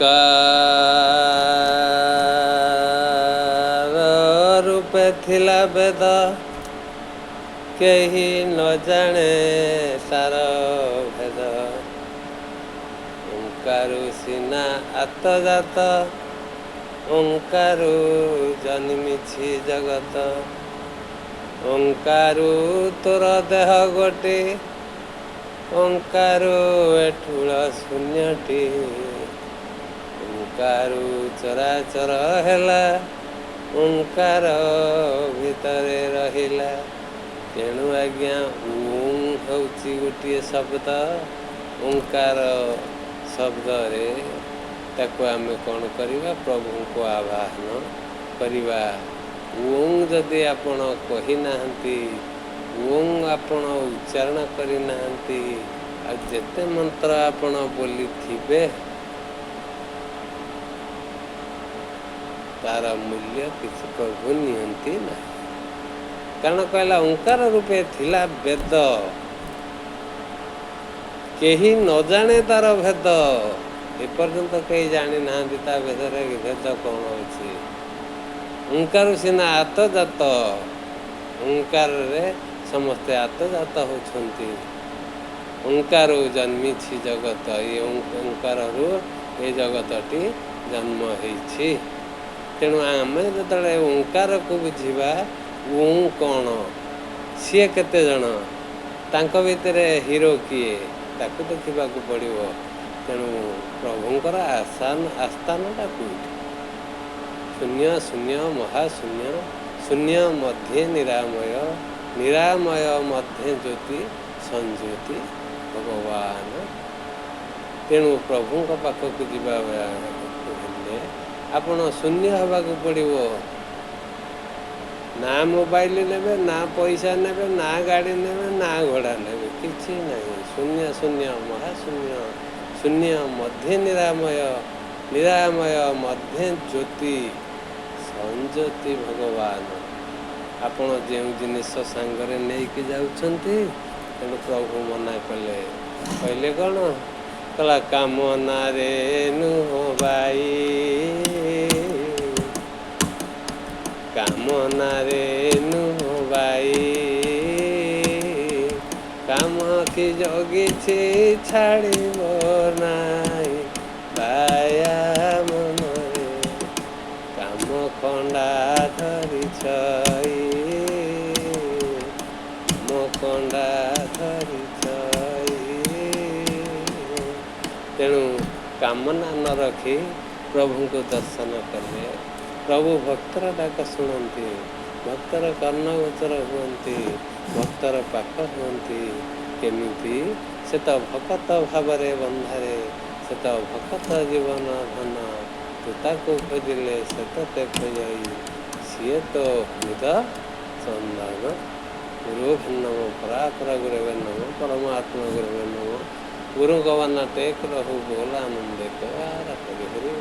ଓଙ୍କାର ରୂପେ ଥିଲା ବେଦ, କେହି ନ ଜାଣେ ତାର ଭେଦ। ଓଙ୍କାରୁ ସିନା ଆତଯାତ, ଓଙ୍କାରୁ ଜନ୍ମିଛି ଜଗତ। ଓଙ୍କାରୁ ତୋର ଦେହ ଗୋଟି, ଓଙ୍କାରୁ ଏଠୁଳ ଶୂନ୍ୟଟି। ଓଙ୍କାରୁ ଚରାଚର ହେଲା, ଓଙ୍କାର ଭିତରେ ରହିଲା। ତେଣୁ ଆଜ୍ଞା, ଓଁ ହେଉଛି ଗୋଟିଏ ଶବ୍ଦ। ଓଙ୍କାର ଶବ୍ଦରେ ତାକୁ ଆମେ କ'ଣ କରିବା? ପ୍ରଭୁଙ୍କୁ ଆବାହନ କରିବା। ଓଁ ଯଦି ଆପଣ କହିନାହାନ୍ତି, ଓଁ ଆପଣ ଉଚ୍ଚାରଣ କରିନାହାନ୍ତି, ଆଉ ଯେତେ ମନ୍ତ୍ର ଆପଣ ବୋଲିଥିବେ, ତାର ମୂଲ୍ୟ କିଛି ପ୍ରଭୁ ନିଅନ୍ତି ନାହିଁ। କାରଣ କହିଲା, ଓଙ୍କାର ରୂପେ ଥିଲା ବେଦ, କେହି ନ ଜାଣେ ତାର ଭେଦ। ଏପର୍ଯ୍ୟନ୍ତ କେହି ଜାଣିନାହାନ୍ତି ତା ଭେଦରେ ଭେଦ କ'ଣ ଅଛି। ଓଙ୍କାରୁ ସିନା ଆତଯାତ, ଓଙ୍କାରରେ ସମସ୍ତେ ଆତଯାତ ହେଉଛନ୍ତି। ଓଙ୍କାରୁ ଜନ୍ମିଛି ଜଗତ, ଏ ଓଙ୍କାରରୁ ଏ ଜଗତଟି ଜନ୍ମ ହେଇଛି। ତେଣୁ ଆମେ ଯେତେବେଳେ ଓଙ୍କାରକୁ ବୁଝିବା, ଓଁ କ'ଣ, ସିଏ କେତେ ଜଣ, ତାଙ୍କ ଭିତରେ ହିରୋ କିଏ, ତାକୁ ଦେଖିବାକୁ ପଡ଼ିବ। ତେଣୁ ପ୍ରଭୁଙ୍କର ଆସାନ ଆସ୍ଥାନଟା କେଉଁଠି? ଶୂନ୍ୟ ଶୂନ୍ୟ ମହାଶୂନ୍ୟ, ଶୂନ୍ୟ ମଧ୍ୟେ ନିରାମୟ, ନିରାମୟ ମଧ୍ୟେ ଜ୍ୟୋତି, ସଂଜ୍ୟୋତି ଭଗବାନ। ତେଣୁ ପ୍ରଭୁଙ୍କ ପାଖକୁ ଯିବା ହେଲେ ଆପଣ ଶୂନ୍ୟ ହେବାକୁ ପଡ଼ିବ। ନା ମୋବାଇଲ ନେବେ, ନା ପଇସା ନେବେ, ନା ଗାଡ଼ି ନେବେ, ନା ଘୋଡ଼ା ନେବେ, କିଛି ନାହିଁ। ଶୂନ୍ୟ ଶୂନ୍ୟ ମହାଶୂନ୍ୟ, ଶୂନ୍ୟ ମଧ୍ୟେ ନିରାମୟ, ନିରାମୟ ମଧ୍ୟେ ଜ୍ୟୋତି, ସଂଜ୍ୟୋତି ଭଗବାନ। ଆପଣ ଯେଉଁ ଜିନିଷ ସାଙ୍ଗରେ ନେଇକି ଯାଉଛନ୍ତି, ତେଣୁ ପ୍ରଭୁ ମନା କଲେ। କହିଲେ କ'ଣ? କହିଲା, କାମନାରେ ନୁହଁ ବାଇ, କାମନାରେ ନୁହଁ ବାଇ, କାମ କି ଜଗିଛି ଛାଡ଼ିବ ନାହିଁ। ବାୟା ମନରେ କାମ ଖଣ୍ଡା ଧରିଛଇ, ମୋ ଖଣ୍ଡା ଧରିଛଇ। ତେଣୁ କାମନା ନ ରଖି ପ୍ରଭୁଙ୍କୁ ଦର୍ଶନ କଲେ ପ୍ରଭୁ ଭକ୍ତର ଡାକ ଶୁଣନ୍ତି, ଭକ୍ତର କର୍ଣ୍ଣଗୋଚର ହୁଅନ୍ତି, ଭକ୍ତର ପାଖ ହୁଅନ୍ତି। କେମିତି? ସେ ତ ଭକତ ଭାବରେ ବନ୍ଧାରେ, ସେ ତ ଭକତ ଜୀବନ ଧନ। ତୁ ତାକୁ ଖୋଜିଲେ ସେ ତତେ ଖୋଜଇ, ସିଏ ତ ହୃଦ ଚନ୍ଦନ। ଗୁରୁ ନମ, ପରାପର ଗୁରବେ ନମ, ପରମାତ୍ମା ଗୁରବେ ନମ। ଗୁରୁଙ୍କ ବାନା ଟେକ ରହୁ, ବୋଲ ଆନନ୍ଦେ ବାର। ହରି ହରି।